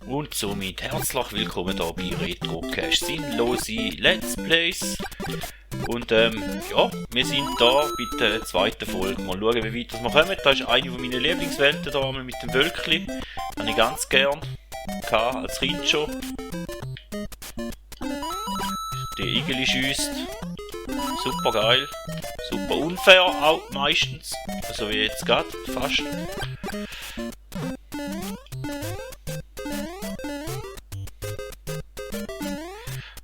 Und somit herzlich willkommen hier bei RetroCache Sinnlose Let's Plays. Und ja, wir sind da bei der zweiten Folge. Mal schauen, wie weit wir kommen. Da ist eine meiner Lieblingswelten da mit dem Wölkli. Habe ich ganz gern. Als Kind schon. Der Igel schießt. Super geil. Super unfair auch meistens. So wie jetzt gerade. Fast.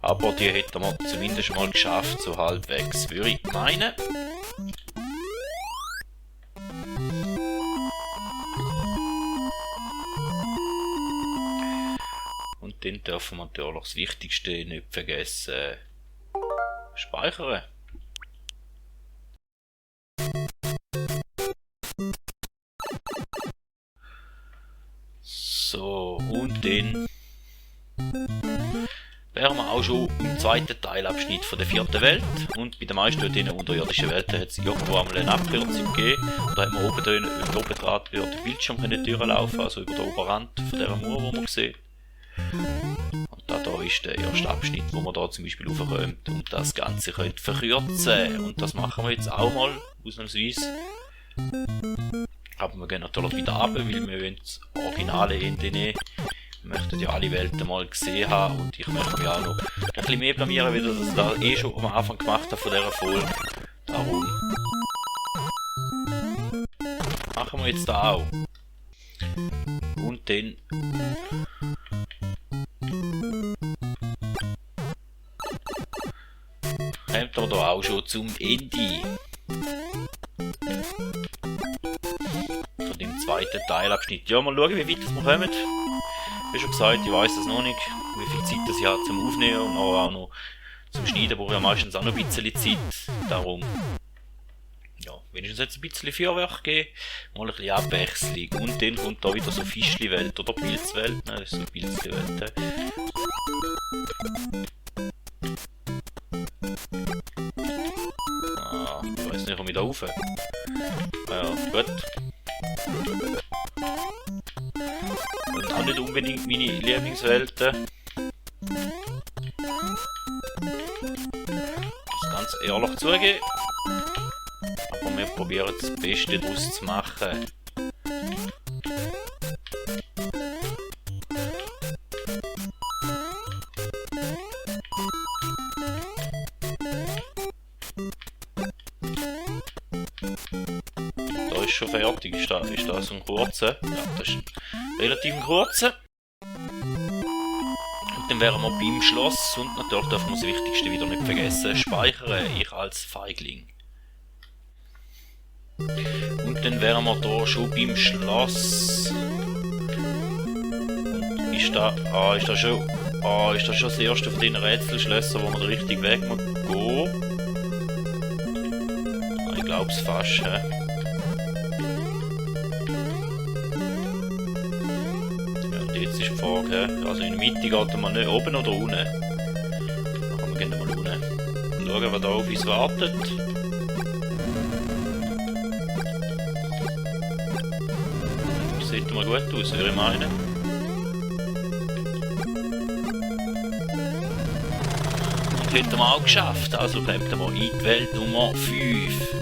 Aber die hätten wir zumindest mal geschafft, so halbwegs, würde ich meinen. Und dann dürfen wir natürlich das Wichtigste nicht vergessen: speichern. So, und dann wären wir auch schon im zweiten Teilabschnitt von der vierten Welt. Und bei den meisten dieser unterirdischen Welten hat es irgendwo einmal eine Abkürzung gegeben. Und da hat man oben dran über den Bildschirm durchlaufen, also über den Oberrand von dieser Mauer, die man sieht. Und da ist der erste Abschnitt, wo man da zum Beispiel raufkommt und das Ganze könnt verkürzen. Und das machen wir jetzt auch mal, ausnahmsweise. Aber wir gehen natürlich wieder runter, weil wir wollen das originale Ende nehmen. Wir möchten ja alle Welten mal gesehen haben und ich möchte mich auch noch ein bisschen mehr blamieren, wie das da schon am Anfang gemacht habe von dieser Folge. Darum machen wir jetzt da auch. Und dann kommt er da auch schon zum Ende von dem zweiten Teilabschnitt. Ja, mal schauen, wie weit wir kommen. Wie schon gesagt, ich weiss es noch nicht, wie viel Zeit das ich habe zum Aufnehmen und auch noch zum Schneiden brauche ich ja meistens auch noch ein bisschen Zeit. Darum, ja, wenigstens jetzt ein bisschen Feuerwerk geben, mal ein bisschen Abwechslung. Und dann kommt da wieder so Fischli-Welt oder Pilzwelt, ne, das ist so Pilzli-Welt. Ich weiss nicht, komme ich da rauf? Ja, gut. Und auch nicht unbedingt meine Lieblingswelten. Das ganz ehrlich zugeben. Aber wir probieren das Beste daraus zu machen. Da ist schon fertig. Ist das ein kurzer? Ja, das ist ein relativ kurzer. Und dann wären wir beim Schloss und natürlich dürfen wir das Wichtigste wieder nicht vergessen: speichern, ich als Feigling. Und dann wären wir da schon beim Schloss. Ist das schon das erste von diesen Rätselschlössern, wo man den richtigen Weg muss gehen? Ich glaube es fast, hä? Ja, und jetzt ist die Frage, also in der Mitte geht man nicht oben oder unten? Dann gehen wir mal unten. Und schauen, was da auf uns wartet. Das sieht mal gut aus, würde ich meinen. Und hätten wir auch geschafft, also bleibt wir in die Welt Nummer 5.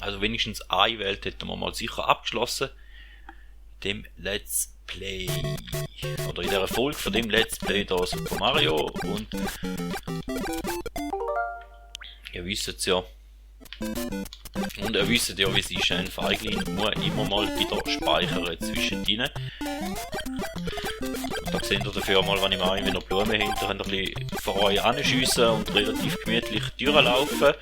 Also wenigstens eine Welt hätten wir mal sicher abgeschlossen. Dem Let's Play. Oder in dieser Folge von dem Let's Play da Super Mario. Und ihr wisst es ja. Und ihr wisst ja, wie es ist. Ein Feigling muss immer mal wieder speichern zwischendrin. Da seht ihr dafür mal, wenn ich meine, wenn ihr Blumen hinter könnt ihr ein bisschen vor euch anschiessen und relativ gemütlich durchlaufen.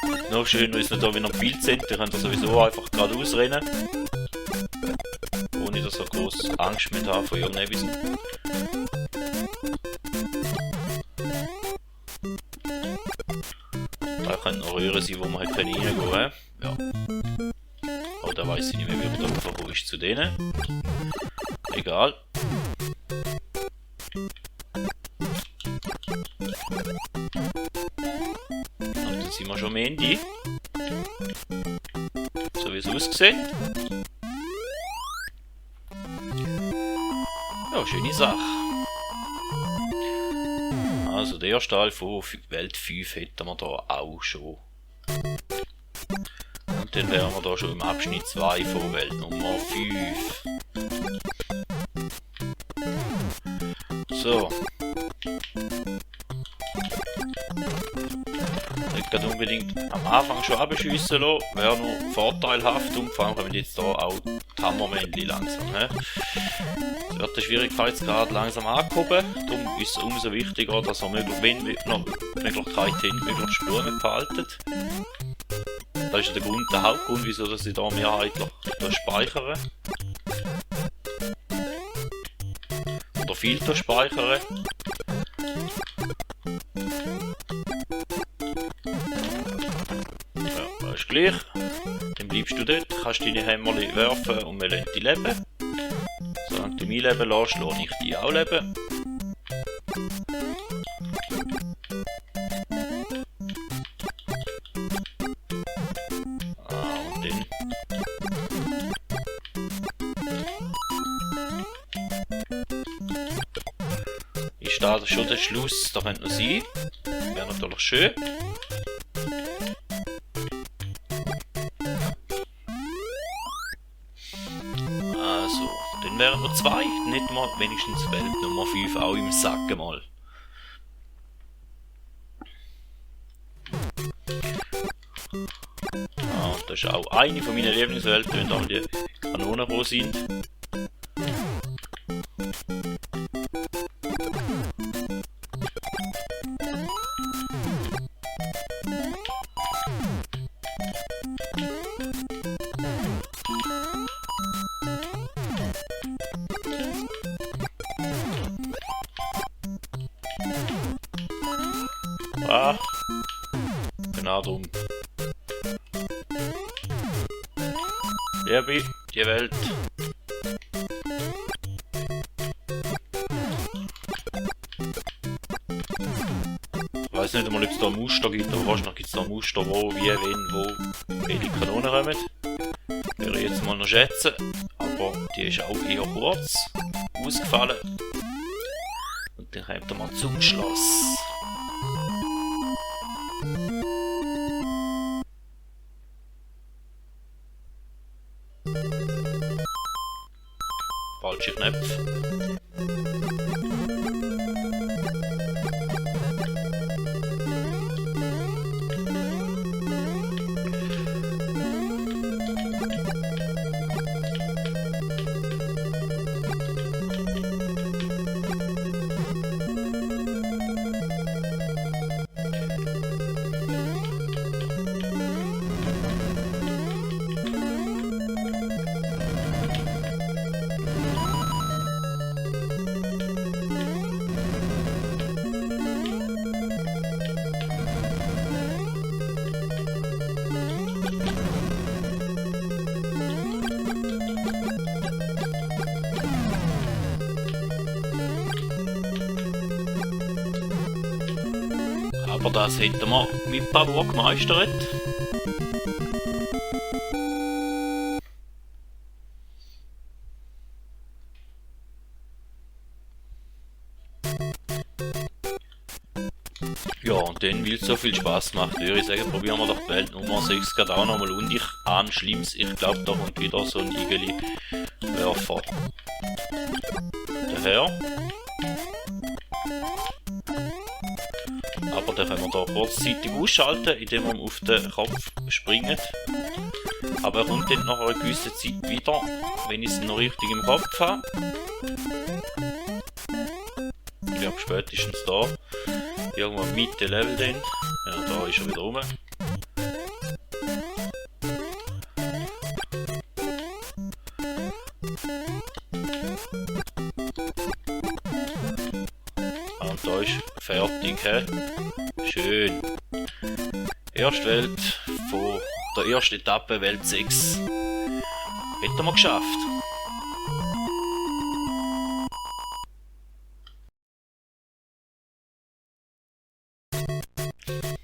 Und noch schön ist nicht da, wenn ihr Bild sind, dann könnt ihr sowieso einfach geradeaus rennen. Ohne dass ihr groß Angst mit haben von irgendetwas. Da können noch Röhren sein, wo man halt reingehen können. Ja. Aber da weiss ich nicht mehr, wie man da raufgekommen ist zu denen. Egal. Und dann sind wir schon am Ende. So wie es aussieht. Ja, schöne Sache. Also der erste Teil von Welt 5 hätten wir da auch schon. Und dann wären wir da schon im Abschnitt 2 von Welt Nummer 5. So. Nicht gerade unbedingt am Anfang schon abschiessen lassen, wäre noch vorteilhaft und vor allem kommen jetzt hier auch die Hammermännchen langsam. Es wird der Schwierigkeitsgrad langsam angehoben, darum ist es umso wichtiger, dass er möglichst Blumen behaltet. Das ist der Hauptgrund, wieso dass ich hier mehrheitlich speichere. Oder viel speichere. Ja, das ist gleich. Dann bleibst du dort, kannst deine Hämmerchen werfen und wir lassen die leben. Solange du mich leben lässt, lasse ich die auch leben. Und dann. Ist da schon der Schluss, da könnte noch sein. Wäre natürlich schön. Also, dann wären noch 2, nicht mal wenigstens Welt Nummer 5 auch im Sack mal. Und das ist auch eine von meinen Lieblingswelten, wenn da die Kanonen wo sind. Ah, genau drum. Liebe, die Welt. Ich weiß nicht einmal, ob es da ein Muster gibt, aber wahrscheinlich gibt es da ein Muster, wo, wie, wenn, wo welche Kanonen kommen. Würde ich jetzt mal noch schätzen, aber die ist auch eher kurz ausgefallen. Und dann kommt man zum Schloss. Falsche Knöpfe. Aber das hätten wir mit Bravour gemeistert. Ja, und dann, weil es so viel Spaß macht, würde ich sagen, probieren wir doch die Welt Nummer 6 gerade auch nochmal. Und ich ahne Schlimmes, ich glaube, da kommt wieder so ein Igeli-Werfer daher. Aber den können wir hier kurzzeitig ausschalten, indem wir auf den Kopf springen. Aber er kommt dann nach einer gewissen Zeit wieder, wenn ich es noch richtig im Kopf habe. Ich glaube spätestens da. Irgendwo Mitte Level dann. Ja, da ist er wieder rum. Und da ist fertig. He? Schön. Erste Welt von der ersten Etappe, Welt 6. Hätten wir geschafft.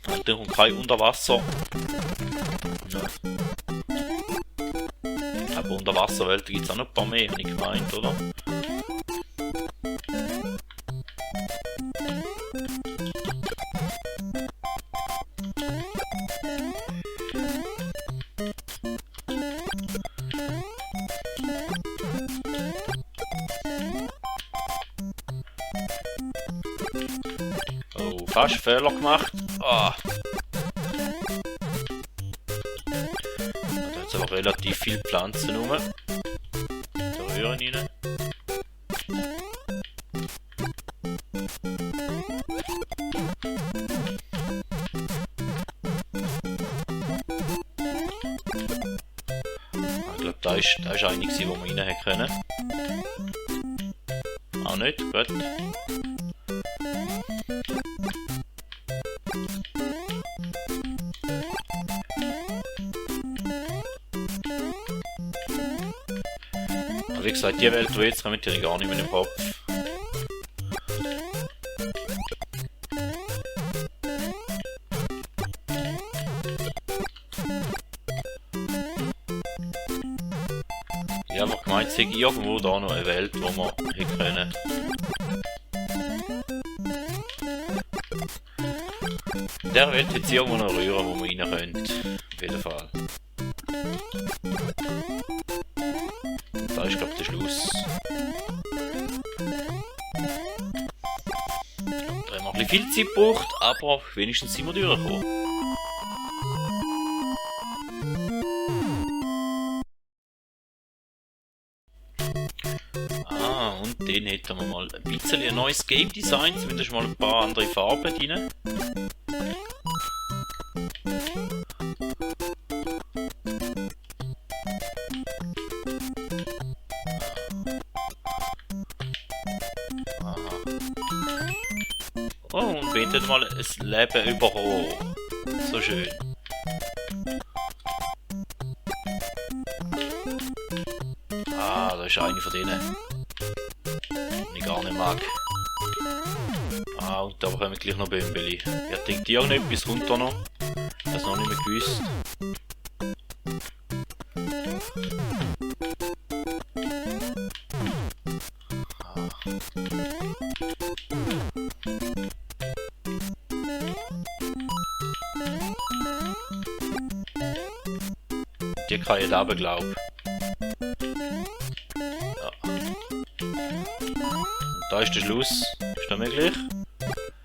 Und dann kommt kein Unterwasser. Ja. Unterwasserwelten gibt es auch noch ein paar mehr, habe ich gemeint, oder? Oh, fast Fehler gemacht. Ah. Da hat es aber relativ viele Pflanzen rum. Da rühren rein. Ich glaube, da ist einiges, wo wir rein hätten können. Auch nicht, gut. Aber wie gesagt, die Welt, die jetzt kommen, die gar nicht mehr im Kopf. Ich habe einfach gemeint, es sei irgendwo da noch eine Welt, wo wir hätten können. In der Welt hat es irgendwo noch Röhren, wo man rein können. Auf jeden Fall. Und da ist, glaube ich, der Schluss. Da haben wir ein bisschen viel Zeit gebraucht, aber wenigstens sind wir durchgekommen. Und den hätten wir mal ein bisschen ein neues Game Design, zumindest mal ein paar andere Farben drin. Oh, und bietet mal ein Leben überall. So schön. Ah, da ist eine von denen, die ich gar nicht mag. Ah, und da kommen gleich noch Bömbeli. Ich denke, irgendetwas kommt da noch. Ich habe es noch nicht mehr gewusst. Die kann ich aber glauben. Ja. Und da ist der Schluss. Ist das möglich?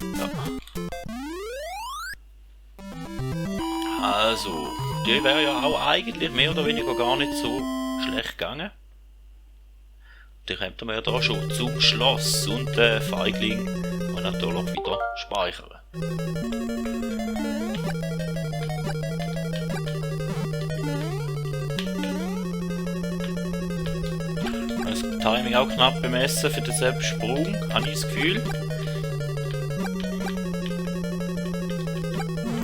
Ja. Also, die wäre ja auch eigentlich mehr oder weniger gar nicht so schlecht gegangen. Die kommt man ja da schon zum Schloss und den Feigling und natürlich wieder speichern. Das Timing auch knapp bemessen für denselben Sprung, habe ich das Gefühl.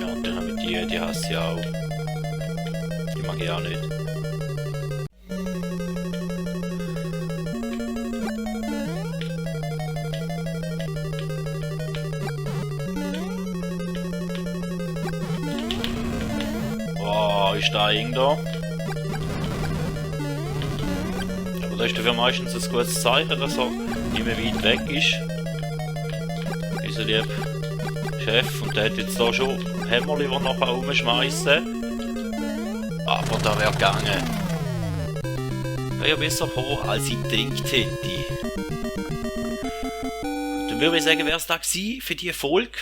Ja, und dann haben wir die hasse ich auch. Die mag ich auch nicht. Oh, ist da eng da? Aber da ist dafür meistens ein gutes Zeichen, dass er nicht mehr weit weg ist. Unser lieber Chef, und der hat jetzt da schon Hämmerli, die nachher rumschmeißen. Aber da wäre gegangen. Wäre ja besser gekommen, als ich gedacht hätte. Dann würde ich sagen, wäre es da gewesen für die Folge.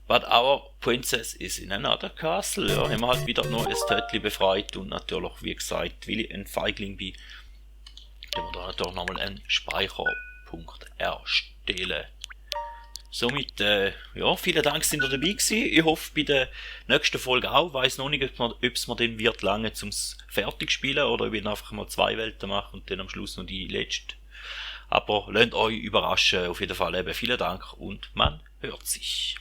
But our princess is in another castle. Ja, haben wir halt wieder noch ein Tötli befreit und natürlich, wie gesagt, weil ich ein Feigling bin, können wir da natürlich nochmal einen Speicherpunkt erstellen. Somit, ja, vielen Dank, sind ihr dabei gewesen. Ich hoffe, bei der nächsten Folge auch. Ich weiss noch nicht, ob es mir dann wird lange zum fertig spielen oder ob ich einfach mal 2 Welten mache und dann am Schluss noch die letzte. Aber lasst euch überraschen. Auf jeden Fall eben vielen Dank und man hört sich.